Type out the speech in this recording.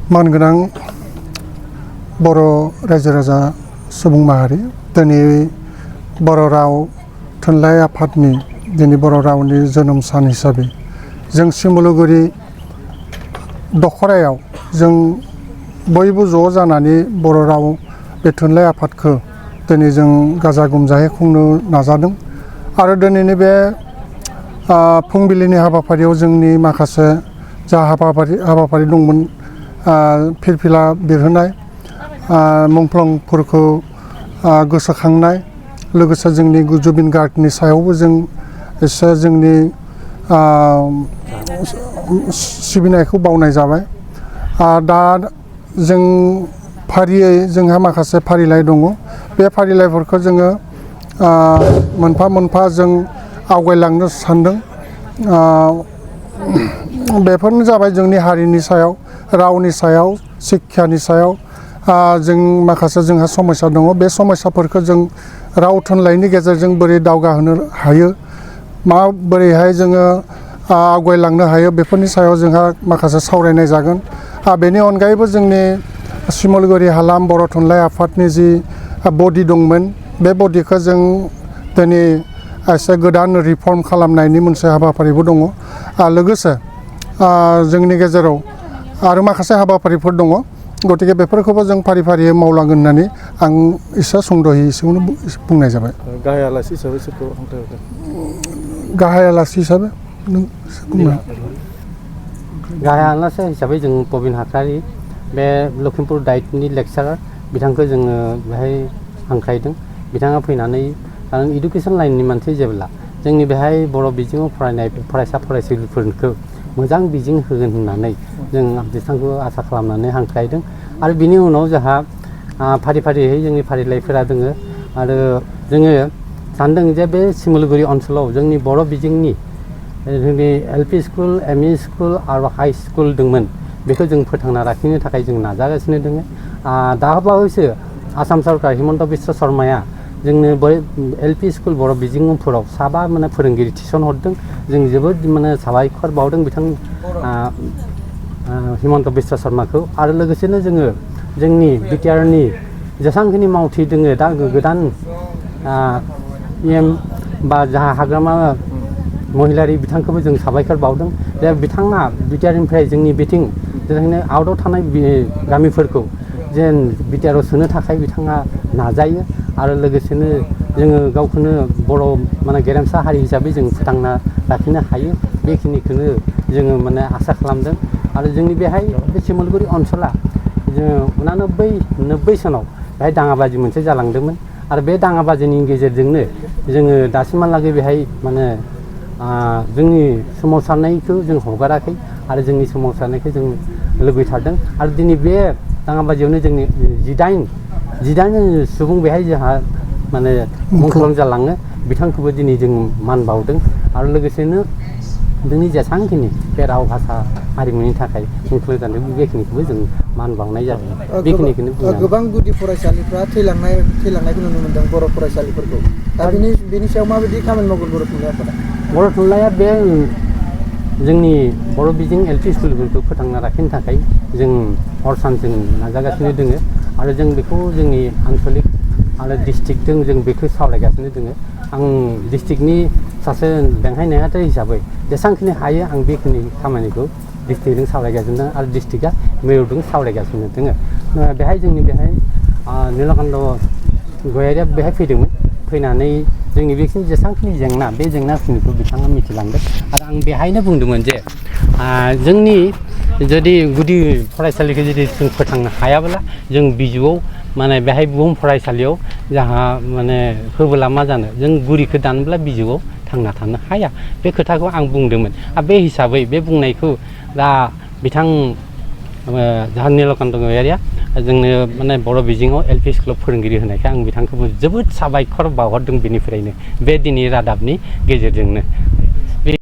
मानगोनां बर' रायजो राजा सुबुं माहारि दिनै बर' राव थुनलाइ आफादनि दिनै बर' रावनि जोनोम सान हिसाबै जों सिमलुगुरि दखरायाव जों बयबो ज' जानानै बर' राव बे थुनलाइ आफादखौ दिनै जों गाजा गोमजायै खुंनो नाजादों आरो दिनैनि बे फुंबिलिनि हाबाफारियाव जोंनि माखासे जा हाबाफारि दंमोन फिरफिला बिरहोनाय मुंख्लंफोरखौ गोसोखांनाय लोगोसे जोंनि जुबिन गार्गनि सायावबो जों एसे जोंनि सिबिनायखौ बावनाय जाबाय दा जों फारियै जोंहा माखासे फारिलाइ दङ बे फारिलाइफोरखौ जोङो मोनफा मोनफा जों आवगायलांनो सानदों बेफोरनो जाबाय जोंनि हारिनि सायाव रावनि सायाव शिक्षानि सायाव जों माखासे जोंहा समस्या दङ बे समस्याफोरखौ जों राव थुनलाइनि गेजेरजों बोरै दावगाहोनो हायो माबोरैहाय जोङो आवगायलांनो हायो बेफोरनि सायाव जोंहा माखासे सावरायनाय जागोन बेनि अनगायैबो जोंनि सिमलुगुरि हालाम बर' थुनलाइ आफादनि जि बडि दंमोन बे बडिखौ जों दिनै एसे गोदान रिफर्म खालामनायनि मोनसे हाबाफारिबो दङ लोगोसे जोंनि गेजेराव आरो माखासे हाबाफारिफोर दङ गतिके बेफोरखौबो जों फारि फारियै मावलांगोन होननानै आं एसे सुंद'यै एसेखौनो बुंनाय जाबाय गाहाय आलासि हिसाबै सोरखौ हांख्रायहरदों गाहाय आलासि हिसाबै गाहाय आलासि हिसाबै जों प्रबिन हाखरारि बे लखिमपुर दाइटनि लेक्सारार बिथांखौ जोङो बेहाय हांख्रायदों बिथाङा फैनानै इडुकेसन लाइननि मानसि जेब्ला जोंनि बेहाय बर' बिजोङाव फरायनाय फरायसा फरायसुलिफोरखौ मोजां बिजों होगोन होननानै जों बिथांखौ आसा खालामनानै हांख्रायदों आरो बिनि उनाव जोंहा फारि फारियै जोंनि फारिलाइफोरा दङ आरो जोङो सानदों जे बे सिमलुगुरि ओनसोलाव जोंनि बर' बिजोंनि जोंनि एलपि स्कुल एमइ स्कुल आरो हाइ स्कुल दंमोन बेखौ जों फोथांना लाखिनो थाखाय जों नाजागासिनो दङ दा बावैसो आसाम सरकार हिमन्त बिश्व शर्माया जोंनो एलपि स्कुल बर' बिजोंफोराव साबा माने फोरोंगिरि थिसनहरदों जों जोबोद माने साबायखर बावदों बिथां हिमन्त बिश्व शर्माखौ आरो लोगोसेनो जोङो जोंनि बिटिआरनि जेसेबांखिनि मावथि दङ दा गोदान एम बा जाहा हाग्रामा महिलारि बिथांखौबो जों साबायखर बावदों जे बिथाङा बिटिआरनिफ्राय जोंनि बिथिं जेरैनो आउटआव थानाय गामिफोरखौ जेन बिटिआरआव सोनो थाखाय बिथाङा नाजायो आरो लोगोसेनो जोङो गावखौनो बर' माने गेरेमसा हारि हिसाबै जों फोथांना लाखिनो हायो बेखिनिखौनो जोङो माने आसा खालामदों आरो जोंनि बेहाय बे सिमलुगुरि ओनसोला जोङो 89 सनाव बेहाय दाङाबाजि मोनसे जालांदोंमोन आरो बे दाङाबाजिनि गेजेरजोंनो जोङो दासिमहालागै बेहाय माने जोंनि सोमावसारनायखौ जों हगाराखै आरो जोंनि सोमावसारनायखौ जों लुबैथारदों आरो दिनै बे दाङाबाजियावनो जोंनि 18 सुबुं बेहाय जोंहा माने मुंख्लं जालाङो बिथांखौबो दिनै जों मान बावदों आरो लोगोसेनो जोंनि जेसेबांखिनि बे राव भाषा हारिमुनि थाखाय मुंख्लं जादों बेखिनिखौबो जों मान बावनाय जादों बेखिनिखौनो गोबां गुदि फरायसालिफ्रा थैलांनायखौ नुनो मोनदों बर' फरायसालिफोरखौ दा बेनि सायाव माबायदि खामानि मावगोन बर' थुनलाइ आफादा बर' थुनलाइया बे जोंनि बर' बिजों एलपि स्कुलफोरखौ फोथांना लाखिनो थाखाय जों हर सान जों नाजागासिनो दङ आरो जों बेखौ जोंनि आन्सलिक आरो डिस्ट्रिक्टजों जों बेखौ सावरायगासिनो दङ आं डिस्ट्रिक्टनि सासे बेंहाय नेहाथारि हिसाबै जेसेबांखिनि हायो आं बेखिनि खामानिखौ डिस्ट्रिक्टजों सावरायगासिनो दङ आरो डिस्ट्रिक्टआ मेयरजों सावरायगासिनो दङ बेहाय जोंनि बेहाय नीलकान्त गयारिया बेहाय फैदोंमोन फैनानै जोंनि बेखिनि जेसेबांखिनि जेंना बे जेंनाखिनिखौ बिथाङा मिथिलांदों आरो आं बेहायनो बुंदोंमोन जे जोंनि जुदि गुदि फरायसालिखौ जुदि जों फोथांनो हायाब्ला जों बिजौआव माने बेहाय बुहुम फरायसालियाव जाहा माने होबोला मा जानो जों गुरिखौ दानोब्ला बिजौआव थांना थानो हाया बे खोथाखौ आं बुंदोंमोन आरो बे हिसाबै बे बुंनायखौ दा बिथां जाहा नीलकान्त गयारिया जोंनो माने बर' बिजोङाव एलपि स्कुलाव फोरोंगिरि होनायखाय आं बिथांखौबो जोबोद साबायखर बावहरदों बेनिफ्रायनो बे दिनै रादाबनि गेजेरजोंनो